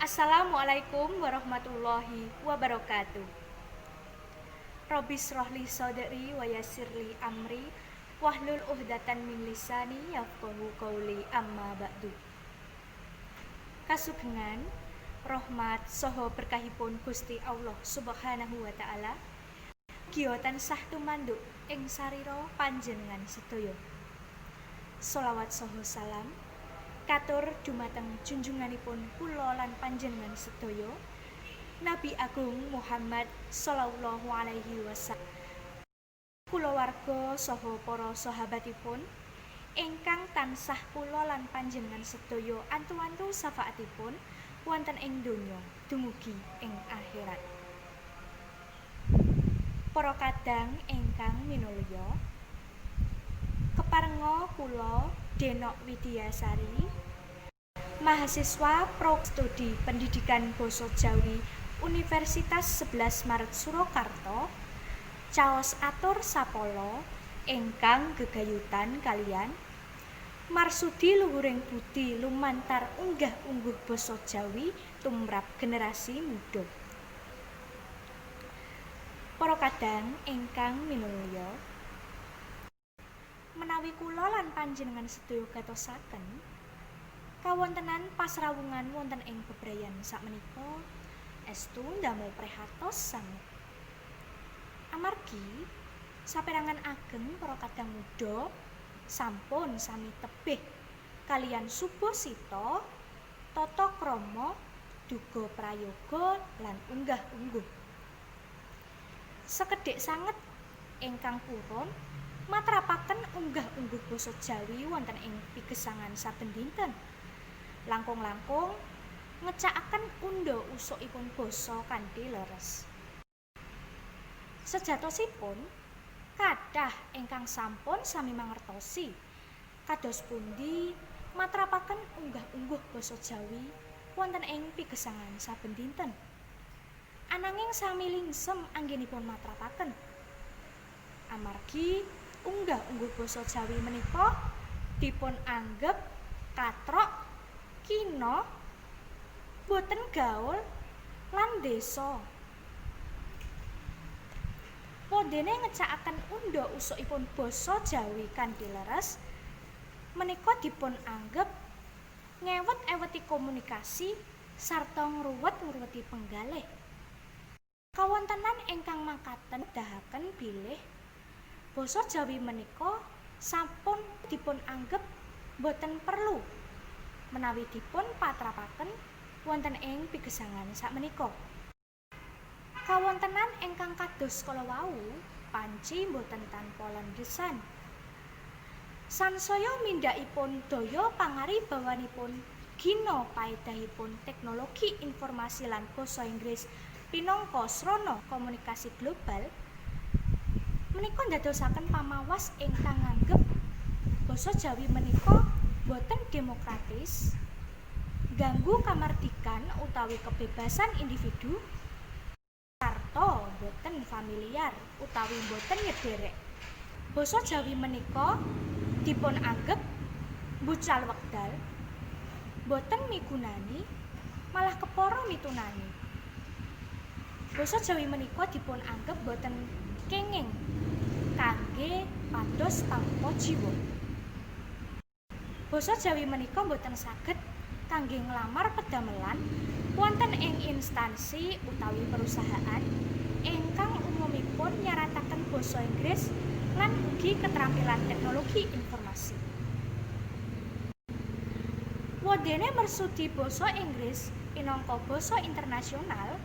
Assalamualaikum warahmatullahi wabarakatuh. Robbi shrah li sadri wa yassir li amri wahlul 'uqdatan min lisani yafqahu qouli, amma ba'du. Kasugengan rahmat saha berkahipun Gusti Allah Subhanahu wa taala mugia tansah tumanduk ing sarira panjenengan sedaya. Sholawat saha salam katur dumateng junjunganipun kula lan panjenengan sedaya, Nabi Agung Muhammad sallallahu alaihi wasallam, kulawarga saha para sahabatipun ingkang tansah kula lan panjenengan sedaya antu-antu syafaatipun wonten ing donya dumugi ing akhirat. Para kadang ingkang minulya, keparenga kula Denok Widyasari, mahasiswa Prodi Studi Pendidikan Basa Jawi Universitas Sebelas Maret Surakarta, caos atur sapala ingkang gegayutan kaliyan marsudi luhuring budi lumantar unggah-ungguh basa Jawi tumrap generasi muda. Para kadang ingkang minulya, menawi kula lan panjenengan sedaya gatosaken kawontenan pasrawungan wonten ing bebrayan sakmenika estu ndamel prihatos sanget. Amargi saperangan ageng para kadang muda sampun sami tebih kaliyan subasita, tata krama, duga prayoga lan unggah-ungguh. Sekedhik sanget ingkang purun matrapaken unggah-ungguh basa Jawi wonten ing pigesangan saben dinten. Langkung-langkung ngecakaken undha usukipun basa kanthi leres. Sejatosipun kathah ingkang sampun sami mangertosi kados pundi matrapaken unggah-ungguh basa Jawi wonten ing pigesangan saben dinten. Ananging sami lingsem anggenipun matrapaken. Amargi unggah-ungguh basa Jawi menika dipun anggep katrok, kina, boten gaul lan ndesa. Wondene ngecakaken undha usukipun basa Jawi kanthi leres menika dipun anggep ngewet-eweti komunikasi sarta ngruwet-ngruweti penggalih. Kawontenan ingkang makaten nedahaken bilih basa Jawi menika sampun dipun anggep boten perlu menawi dipun patrapaken wonten ing pigesangan sakmenika. Kawontenan ingkang kados kala wau panci boten tanpa landhesan. Sansaya mindhakipun daya pangaribawanipun gina paedahipun teknologi informasi lan basa Inggris pinangka srana komunikasi global menika ndadosaken pamawas ingkang nganggep basa Jawi menika boten demokratis, ganggu kamardikan utawi kebebasan individu, sarta boten familiar utawi boten nyederek. Basa Jawi menika dipun anggep mbucal wekdal, boten migunani, malah kepara mitunani. Basa Jawi menika dipun anggep boten kenging kangge pados pangrupa jiwa. Basa Jawi menika boten saged kangge nglamar pedamelan wonten ing instansi utawi perusahaan ingkang umumipun nyarataken basa Inggris lan ugi ketrampilan teknologi informasi. Wondene mersudi basa Inggris pinangka basa internasional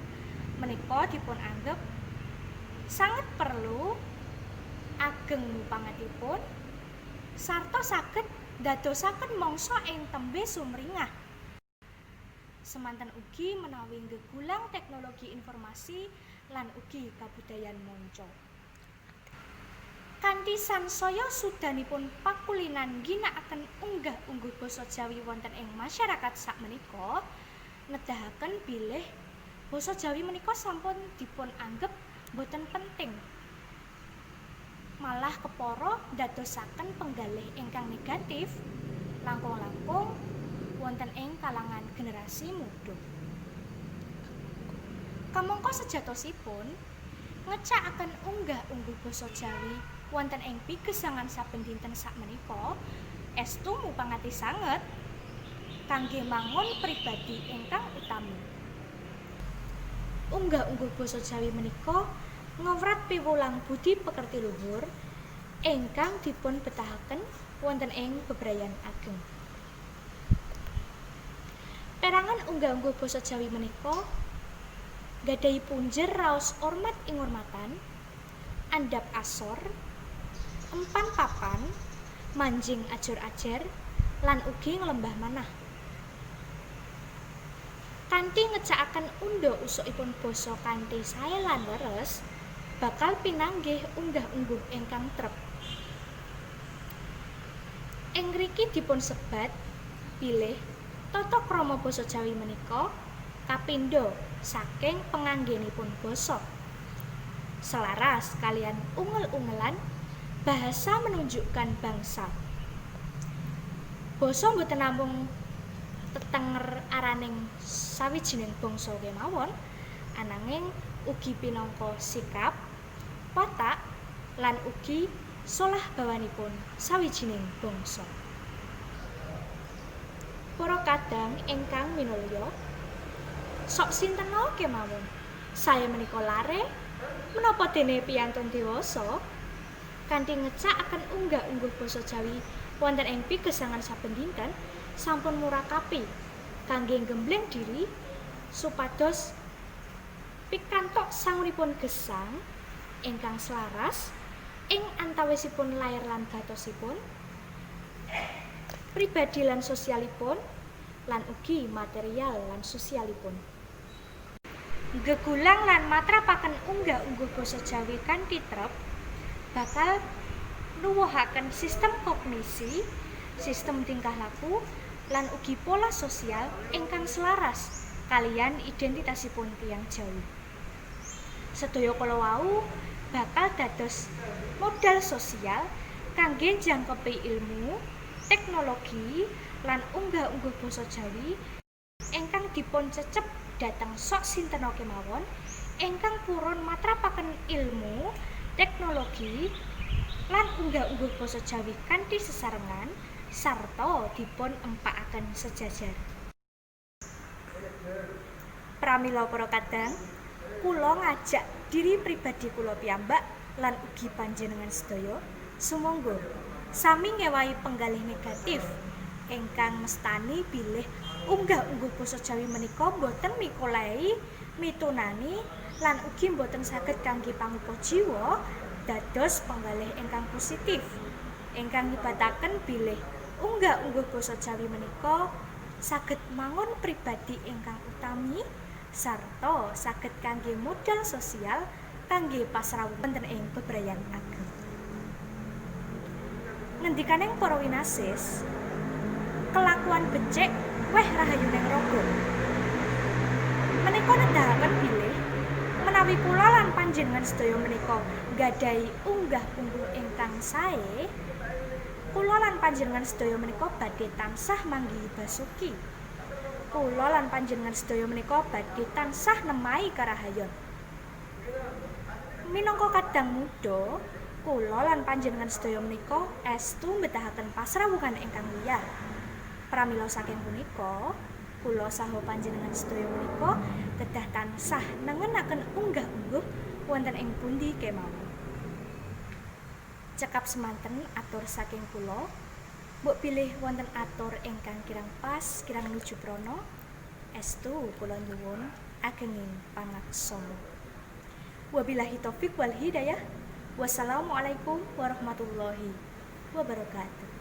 menika dipun anggep sanget perlu, ageng mupangatipun, sarta saged ndadosaken mangsa ing tembe sumringah. Semanten ugi menawi nggegulang teknologi informasi lan ugi kabudayan manca. Kanthi sansaya sudanipun pakulinan ngginakaken unggah-ungguh basa Jawi wonten ing masyarakat sakmenika nedahaken bilih basa Jawi menika sampun dipun anggep boten penting. Malah kepara ndadosaken penggalih ingkang negatif langkung-langkung wonten ing kalangan generasi muda. Kamangka sejatosipun ngecakaken unggah-ungguh basa Jawi wonten ing pigesangan saben dinten sakmenika estu mupangati sanget kangge mangun pribadi ingkang utami. Unggah-ungguh basa Jawi menika ngewrat piwulang budi pekerti luhur ingkang dipunbetahaken wonten ing bebrayan ageng. Perangan unggah-ungguh basa Jawi menika nggadahi punjer raos ormat ing ngormatan, andhap asor, empan papan, manjing ajur-ajer, lan ugi nglembah manah. Kanthi ngecakaken undha usukipun basa kanthi sae lan leres, bakal pinanggih unggah-ungguh ingkang trep. Ing ngriki dipunsebat bilih tata krama basa Jawi menika kapindha saking panganggenipun basa. Selaras kaliyan ungel-ungelan bahasa menunjukkan bangsa. Basa boten namung tetenger araning sawijining bangsa kemawon, ananging ugi pinangka sikap, watak, lan ugi solah bawanipun sawijining bangsa. Para kadang ingkang minulya, sok sintena kemawon, sae menika lare, menapa dene piyantun dewasa, kanthi ngecakaken unggah-ungguh basa Jawi wonten ing pigesangan saben dinten sampun murakapi kangge nggembleng diri supados pikantuk sangunipun gesang ingkang selaras ing antawisipun lair lan batosipun, pribadi lan sosialipun, lan ugi material lan sosialipun. Gegulang lan matrapaken unggah-ungguh basa Jawi kanthi trep bakal nuwuhaken sistem kognisi, sistem tingkah laku, lan ugi pola sosial ingkang selaras kaliyan identitasipun tiyang Jawi. Sedaya kala wau bakal dados modal sosial kangge njangkepi ilmu, teknologi, lan unggah-ungguh basa Jawi ingkang dipuncecep dhateng sok sintena kemawon ingkang purun matrapaken ilmu, teknologi, lan unggah-ungguh basa Jawi kanthi sesarengan sarta dipun empakaken sejajar. Pramila para kadang, kula ngajak diri pribadi kula piyambak lan ugi panjenengan sedaya sumangga sami ngewahi penggalih negatif ingkang mestani bilih unggah-ungguh basa Jawi menika boten mikolehi, mitunani, lan ugi boten saged kangge pangupa jiwa dados penggalih ingkang positif ingkang nyebataken bilih unggah-ungguh basa Jawi menika saged mangun pribadi ingkang utami sarta saged kangge modal sosial kangge pasrawungan wonten ing bebrayan ageng. Ngendikaning para winasis, kelakuan becik weh rahayuning raga. Menika nedahaken bilih menawi kula lan panjenengan sedaya menika nggadahi unggah-ungguh ingkang sae, kula lan panjenengan sedaya menika badhe tansah manggihi basuki. Kula lan panjenengan sedaya menika badhe tansah nemahi karahayon. Minangka kadang muda, kula lan panjenengan sedaya menika estu mbetahaken pasrawungan ingkang wiyar. Pramila saking punika, kula saha panjenengan sedaya menika kedah tansah nengenaken unggah-ungguh wonten ing pundi kemawon. Cekap semanten atur saking kula, mbok bilih wonten atur ingkang kirang pas, kirang nuju prana, estu kula nyuwun agenging pangaksama. Wabillahi taufik wal hidayah. Wassalamualaikum warahmatullahi wabarakatuh.